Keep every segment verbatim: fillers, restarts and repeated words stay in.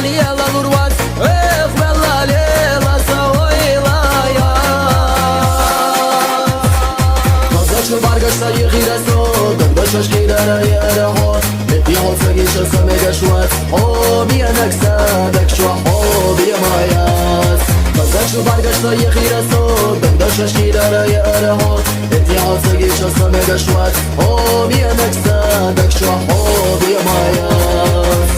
Лела лурваз, эх, вела лела са ойла яз. Хазачу баргаш са йигъира со, дандашаш кирара яра хо. Бети хо цагиша са мегаш ваз, хо биянак са дакчу хо биямаяз. Хазачу баргаш са йигъира со, дандашаш кирара яра хо. Бети хо цагиша са мегаш ваз, хо биянак са дакчу хо биямаяз.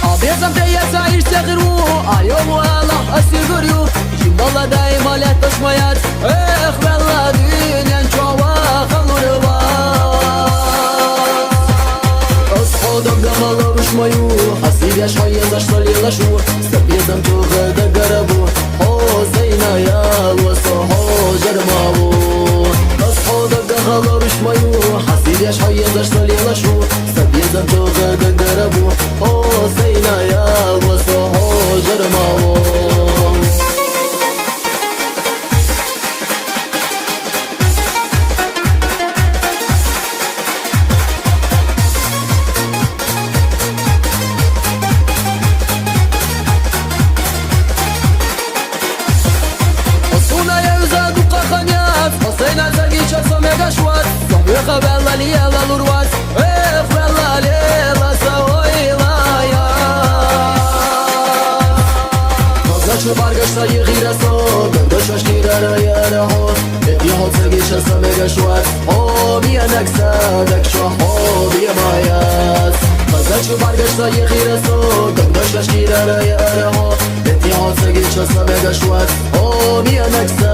Абезам те яса иште гъиру, айо ала асигурю. Жимбала даима ляташ маят, эх, вела дунян чава халурва. Ас хода гамала рушмаю, хасибяш хая заш салилашу. Сабезам туга да гарабу, хо зайна ялва со хо жармаву. Ас хода гамала рушмаю, хасибяш хая заш салилашу. Сабезам туга да гарабу, хо зайна ялва со хо жармаву. Осуна я юза дукъа ханят, осена цагича со мегашват, со меха вела лела лурват. Эх, вела лела са ойла я. Хазачу баргаш са йигъира со, дандашаш кирара яра хо. Бети хо цагиша са мегашват, хо биянак са дакчу хо биямаяз. Хазачу баргаш са йигъира со, дандашаш кирара яра хо. Бети хо цагиша са мегашват, хо биянак са